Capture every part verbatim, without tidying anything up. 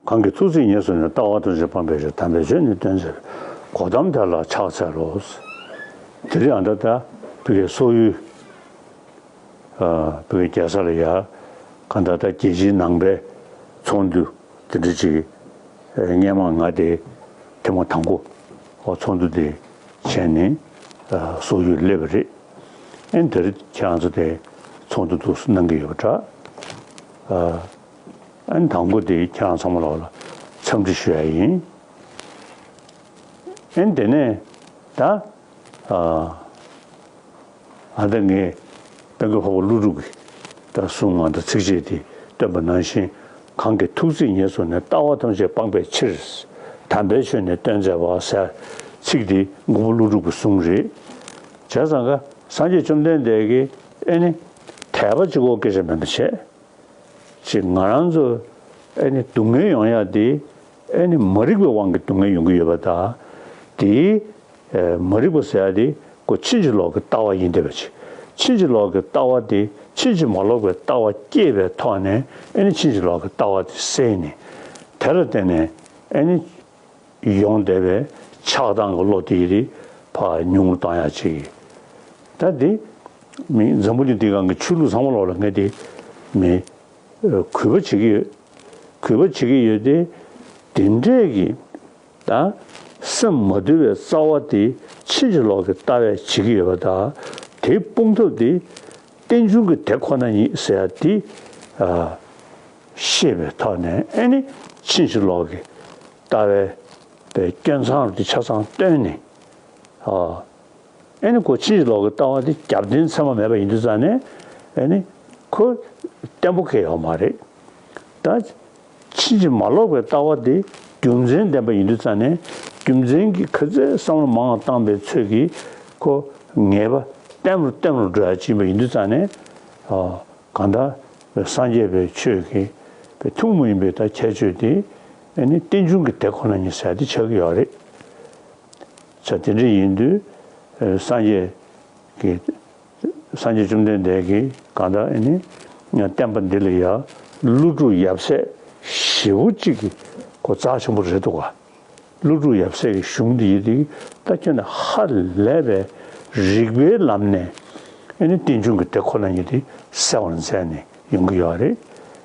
གང་གིས་ཐུགས་བརྩེས་ཉེར་བཟུང་ནས། ལྟ་བ་ཐམས་ཅད་སྤངས་པའི་ཕྱིར། དམ་པའི་ཆོས་ནི་སྟོན་མཛད་པའི། གོ་ཏམ་དེ་ལ་ཕྱག་འཚལ་ལོ། དེ་རིང་ཨ་ད་ད་ཕ་གིའི་སོག་ཡུལ། ཨ་ཕ་གིའི་རྒྱལ་ས་ལ་ཡ། གང་ལྟར་ད་རྒྱལ་སྤྱིའི་ནང་པའི་ཚོགས་འདུ་དེ་འདྲ་ཅིག་ཨ་སྔས་མ་ང་དེ་ཐེངས་མ་དང་པོ་འོ་ཚོགས་འདུ་དེ་བྱས་ནས་ཨ་སོག་ཡུལ་སླེབས་པ་རེད། ཨ་ནི་དེ་རིང་ཁྱེད་རང་ཚོ་དེ་ཚོགས་འདུ་འདུག་སེ་གནང་གི་ཡོད་པ་འདྲ། ཨ་ཨ་ནི་དང་པོ་དེ་ཁྱེད་རང་ཚང་མ་ལོག་ལ་འཚམས་འདྲི་ཞུ་ཡ་ཡིན། ཨ་ནི་དེ་ནས་ད། ཨ་ཨ་ད་ངས་དཔལ་མགོན་འཕགས་པ་ཀླུ་སྒྲུབ་ཀྱི་ད་གསུང་ང་ད་ཚིགས་བཅད་དེ་བཏོན་པ་ནང་བཞིན། གང་གིས་ཐུགས་བརྩེས་ཉེར་བཟུང་ནས། ལྟ་བ་ཐམས་ཅད་སྤངས་པའི་ཕྱིར། དམ་པའི་ཆོས་ནི་སྟོན་མཛད་པ་ཟེར་ཚིག་དེ་མགོན་པོ་ཀླུ་སྒྲུབ་ཀྱི་གསུང་རེད། བྱས་ཙང་ཀ་སངས་རྒྱས་བཅོམ་ལྡན་འདས་ཀྱིས་ཨེ་ནི་དད་པ་གཅིག་པོ་སྐད་ཆ་མིན་པ་བྱས། ཅིག་ང་རང་ཚོ་ཨེ་ནི་སྡུག་བསྔལ་ཡོང་ཡ་དེ་ཨེ་ནི་མ་རིག་པའི་དབང་གིས་སྡུག་བསྔལ་ཡོང་གི་ཡོད་པ་དང་། དེའི་ཨེ་མ་རིག་པ་ཟེར་ཡ་དེ་ཁོ་ཕྱིན་ཅི་ལོག་གི་ལྟ་བ་ཡིན་བསྡད་པ་ཅིག་ཕྱིན་ཅི་ལོག་གི་ལྟ་བ་དེ་ཕྱིན་ཅི་མ་ལོག་པའི་ལྟ་བ་སྐྱེས་པའི་ཐོག་ནས་ཨེ་ནི་ཕྱིན་ཅི་ལོག་གི་ལྟ་བ་དེ་སེལ་ནས་དེ་ལ་བརྟེན་ནས་ཨེ་ནི་ཡོང་བསྡད་པའི་ཆགས་སྡང་གི་བློ་དེ་རིགས་ཕར་ཉུང་རུ་བཏང་ཡ་ཅིག་ད་དེ་མི་འཛམ་བུ་གླིང་འདིའི་སྒང་གི་ཆོས་ལུགས་ཚང་མ་ལོག་ལ་ངས་དེ་མི་གུས་པ་བྱེད་ཀྱི་ཡོད། གུས་པ་བྱེད་ཀྱི་ཡོད་དེ། དེ་འདྲས་ཀྱི་ད་སེམས་མ་དུལ་བའི་རྩ་བ་དེ་ཕྱིན་ཅི་ལོག་གི་ལྟ་བས་བྱེད་ཀྱི་ཡོད་པ་དང་། དེའི་སྤོང་ཐབས་དེ་རྟེན་འབྱུང་གི་དེ་ཁོ་ན་ཉིད་ཟེར་ཡ་དེ་ཨ་ཤེས་པའི་ཐོག་ནས་ཨེ་ནི་ཕྱིན་ཅི་ལོག་གི་ལྟ་བའི་པའི་སྐྱོན་མཚང་རུ་དེ་ཆ་ཚང་བཏོན་ནས། ཨ་ཨེ་ནི་ཁོ་ཕྱིན་ཅི་ལོག་གི་ལྟ་བ་དེ་རྒྱབ་རྟེན་ཚད་མ་མེད་པ་ཡིན་དུས་ཙང་ནས་ཨེ་ནི་ཁོ་བརྟན་པོ་གང་ཡང་ཡོད་མ་རེད། ད་ཕྱིན་ཅི་མ་ལོག་པའི་ལྟ་བ་དེ་རྒྱུ་མཚན་ལྡན་པ་ཡིན་དུས་ཙང་ནས། རྒྱུ་མཚན་གྱིས་ག་ཚད་བསམ་བློ་མང་བ་བཏང་པའི་ཚོད་ཀྱིས་ཁོ་ངེས་པ་བརྟན་རུ་བརྟན་རུ་འགྲོ་ཡ་ཅིག་ཡིན་པ་ཡིན་དུས་ཙང་ནས། ཨ་གང་ལྟར་སངས་རྒྱས་པའི་ཆོས་ཀྱི་པའི་ཐུན་མོང་མ་ཡིན་པའི་ད་ཁྱད་ཆོས་དེ་ཨེ་ནི་རྟེན་འབྱུང་གི་དེ་ཁོ་ན་ཉིད་ཟེར་ཡ་དེ་ཆགས་ཀྱི་ཡོད་རེད། ས་དེ་འདྲ་ཡིན་དུས་ཨེ་སངས་རྒྱས་ཀྱི་སངས་རྒྱས་བཅོམ་ལྡན་འདས་ཀྱིས་གང་ལྟར་ཨེ་ནི་བསྟན་པ་འདི་ལ་ཡ་ཀླུ་སྒྲུབ་ཡབ་སྲས་ཞེ་པོ་གཅིག་གི་གོ་རྩ་ཆེན་པོ་རེད་འདུག་ག་ཀླུ་སྒྲུབ་ཡབ་སྲས་ཀྱི་གཞུང་འདི་ཡི་དེ་ད་ཁྱོན་ནས་ཧ་ལས་པའི་རིགས་པའི་ལམ་ནས་ཨེ་ནི་རྟེན་འབྱུང་གི་དེ་ཁོ་ན་ཉིད་དེ་གསལ་བར་མཛད་ནས་ཡོང་གི་ཡོད་རེད།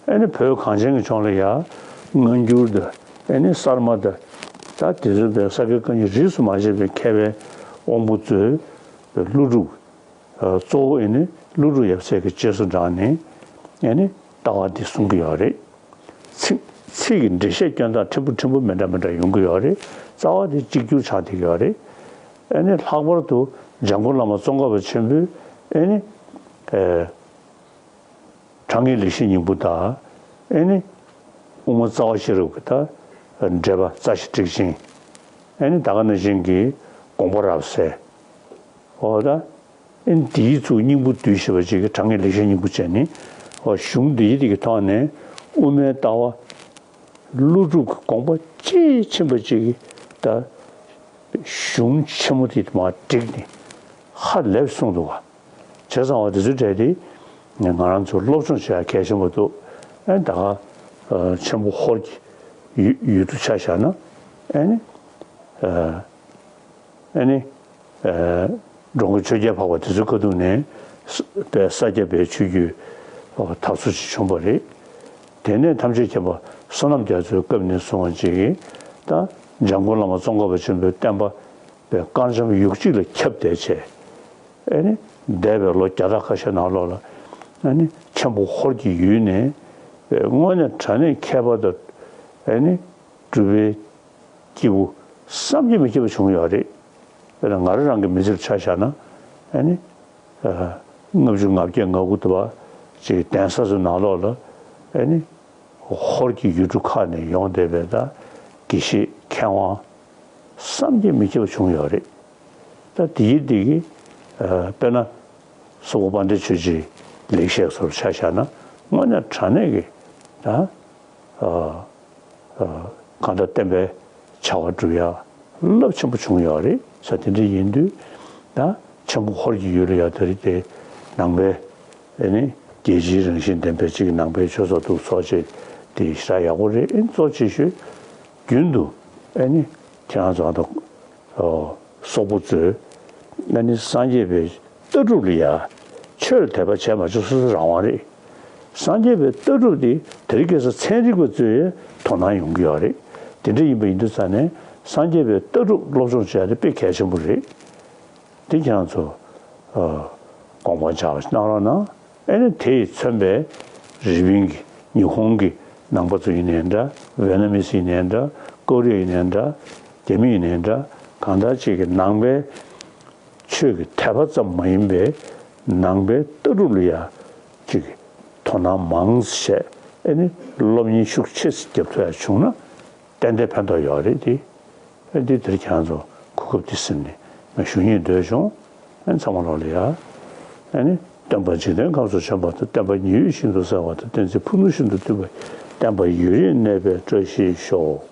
ཨེ་ནི་བོད་གངས་ཅན་གྱི་ལྗོངས་ལ་ཡ་སྔ་འགྱུར་དང་ཨེ་ནི་གསར་མ་དང་ད་དེ་ཚོ་པའི་ས་དགེ་བཀའ་རྙིང་རིས་སུ་མ་ཆད་པའི་མཁས་པའི་དབང་པོ་ཚོས་ཀླུ་སྒྲུབ་གཙོ་བོ་ཨེ་ནི་ཀླུ་སྒྲུབ་ཡབ་སྲས་ཀྱི་རྗེས་སུ་འབྲངས་ནས་ཨེ་ནི་ལྟ་བ་འདི་གསུང་གི་ཡོད་རེད། ཚིག་ཚིག་གི་འགྲེལ་བཤད་སྐྱོན་སྟངས་ཕྲན་བུ་ཕྲན་བུ་མི་འདྲ་མི་འདྲ་ཡོང་གི་ཡོད་རེད། རྩ་བ་དེ་གཅིག་གྱུར་ཆགས་བསྡད་ཀྱི་ཡོད་རེད། ཨེ་ནི་ལྷག་པར་དུ་འཇམ་མགོན་བླ་མ་ཙོང་ཁ་པ་ཆེན་པོས་ཨེ་ནི་ཨེ་དྲང་ངེས་ལེགས་བཤད་སྙིང་པོ་དང་། ཨེ་ནི་དབུ་མ་རྩ་བ་ཤེས་རབ་ཀྱི་ད་འགྲེལ་པ་རྩ་ཤེ་ཊཱིཀ་ཆེན། ཨེ་ནི་ད་ག་ནང་བཞིན་གྱི་དགོངས་པ་རབ་གསལ། འོ་ད་ཨེ་ནི་དེའི་ཚུལ་སྙིང་པོ་བསྡུས་ཞེས་པ་ཅིག་གི་དྲང་ངེས་ལེགས་བཤད་སྙིང་པོ་བྱས་ནས། འོ་གཞུང་འདིའི་དེ་གི་ཐོག་ནས་དབུ་མའི་ལྟ་བ་ཀླུ་སྒྲུབ་ཀྱི་དགོངས་པ་དཔྱིས་ཕྱིན་པ་ཅིག་གི་ད་གཞུང་ཆེན་མོ་དེ་མར་བསྒྲིགས་ནས་ཧ་ལས་པ་གསུངས་འདུག་ག་བྱས་ཙང་བ་དེ་ཚོའི་གྲས་དེ་ང་རང་ཚོ་སློབ་སྦྱོང་བྱེད་ཡ་གལ་ཆེན་པོ་འདུག་ཨེ་ད་ག་ཆེན་པོ་ཧོར་གྱི་ཡུལ་ཡུལ་གྲུ་ཆ་བཞག་ན་ཨེ་ནི་ཨེ་ནི་འགྲོ་མགོན་ཆོས་རྒྱལ་འཕགས་པ་དེ་ཚོའི་སྐབས་དུས་ནས་པའི་ས་སྐྱ་པའི་ཆོས་བརྒྱུད་དར་སྲོལ་ཅིག་བྱུང་བ་རེད། དེ་ནས་ཐམས་ཅད་མཁྱེན་པ་བསོད་ནམས་རྒྱ་མཚོའི་སྐབས་ནས་བཟུང་བ་ཅིག་གིས་ད་འཇམ་མགོན་བླ་མ་ཙོང་ཁ་པ་ཆེན་པོའི་བསྟན་པ་པའི་དཀར་འཇམ་ཡུག་གཅིག་ལ་ཁྱབ་བསྡད་བྱས། ཨེ་ནི་འདས་པའི་ལོ་བརྒྱ་ཕྲག་ཁ་ཤས་ནང་ལོགས་ལ་ཨེ་ནི་ཆེན་པོ་ཧོར་གྱི་ཡུལ་ནས་དངོས་གནས་དྲང་གནས་མཁས་པ་དང་ཨེ་ནི་གྲུབ་པའི་སྐྱེས་བུ་བསམ་གྱིས་མི་ཁྱབ་པ་བྱུང་ཡོད་རེད། དཔེར་ན་ང་རང་རང་གི་མི་ཚེར་ཆ་བཞག་ན་ཨེ་ནི་ལྔ་བཅུ་ང་བརྒྱད་ང་དགུ་དུ་བ་ཅིག་གདན་ས་ཚོའི་ནང་ལོགས་ལ་ཨེ་ནི་ཧོར་གྱི་ཡུལ་གྲུ་ཁག་ནས་ཡོང་བསྡད་པའི་ད་དགེ་བཤེས་མཁས་དབང་བསམ་གྱིས་མི་ཁྱབ་པ་བྱུང་ཡོད་རེད། ད་དེའི་དེ་གི་དཔེར་ན་སོག་པོ་དཔལ་ལྡན་ཆོས་རྗེའི་ལེགས་བཤད་སོགས་ཆ་བཞག་ན་དངོས་གནས་དྲང་གནས་ཀྱི་ད་གང་ལྟར་བསྟན་པའི་བྱ་བ་སྒྲུབ་ཡ་རླབས་ཆེན་པོ་བྱུང་ཡོད་རེད་ཟེར། དེ་འདྲ་ཡིན་དུས་ད་ཆེན་པོ་ཧོར་གྱི་ཡུལ་ལ་ཡ་དེ་རིང་དེ་ནང་པའི་ཨེ་ནི་རྒྱལ་སྤྱིའི་རང་བཞིན་ལྡན་པའི་གཅིག་གི་ནང་པའི་ཆོས་ཚོགས་འདུ་ཚོགས་བྱས་ དེ་ཞེ་དྲག་ཡག་པོ་རེད། ཨེ་གཙོ་ཆེ་ཤོས་རྒྱུན་དུ་ཨེ་ནི་ཁྱེད་རང་ཚོ་ད་སོག་པོ་ཚོས་ཨེ་ནི་སངས་རྒྱས་པའི་ལྟ་གྲུབ་ལ་ཡ་ཆོས་ལ་དད་པ་བྱས་མ་བྱས་སོ་སོའི་རང་དབང་རེད། སངས་རྒྱས་པའི་ལྟ་གྲུབ་དེ་དེ་རིང་ཁ་སང་ཚན་རིག་པ་ཚོས་དོ་སྣང་ཡོང་གི་ཡོད་རེད། དེ་འདྲ་ཡིན་པ་ཡིན་དུས་ཙང་ནས་སངས་རྒྱས་པའི་ལྟ་གྲུབ་སློབ་སྦྱོང་བྱས་ཏེ་དཔེ་གལ་ཆེན་པོ་རེད། དེ་ཁྱེད་རང་ཚོ་ཨ་དགོངས་པ་འཇགས་པ་གནང་རོགས་གནང་། ཨེ་ནི་དེ་ཡིས་མཚོན་པའི་རི་པིན་གྱི་ཉི་ཧོང་གི་ནང་པ་ཚོ་ཡིན་ནའི་འདྲ། ཝེ་ན་མི་སི་ཡིན་ནའི་འདྲ། ཀོ་རི་ཡ་ཡིན་ནའི་འདྲ། རྒྱ་མི་ཡིན་ནའི་འདྲ། གང་ལྟར་ཅིག་གི་ནང་པའི་ཆོས་ཀྱི་དད་པ་ཙམ་མ་ཡིན་པའི་ནང་པའི་ལྟ་གྲུབ་ལ་ཡ་ཅིག་གི་དོ་སྣང་མང་ཙམ་བྱས། ཨེ་ནི་སློབ་གཉེར་ཤུགས་ཆེ་ཙམ་རྒྱབ་ཐུབ་ཡ་བྱུང་ན་ཏན་ཏན་ཕན་ཐོགས་ཡོད་རེད་དེ། ཨེ་འདི་དེར་ཁྱེད་རང་ཚོ་གོ་སྐབས་འདི་ཟིན་ནས་ང་ཞུ་སྙིང་འདོད་བྱུང་། ཨེ་ཚང་མ་ལོག་ལ་ཡ། ཨེ་ནི་སྟོན་པ་འཇིག་རྟེན་ཁམས་སུ་བྱོན་པ་དང་། བསྟན་པ་ཉི་འོད་བཞིན་དུ་གསལ་བ་དང་། བསྟན་འཛིན་ཕུ་ནུ་བཞིན་དུ་བཏུད་པ་ཡི། བསྟན་པ་ཡུན་རིང་གནས་པའི་བཀྲ་ཤིས་ཤོག།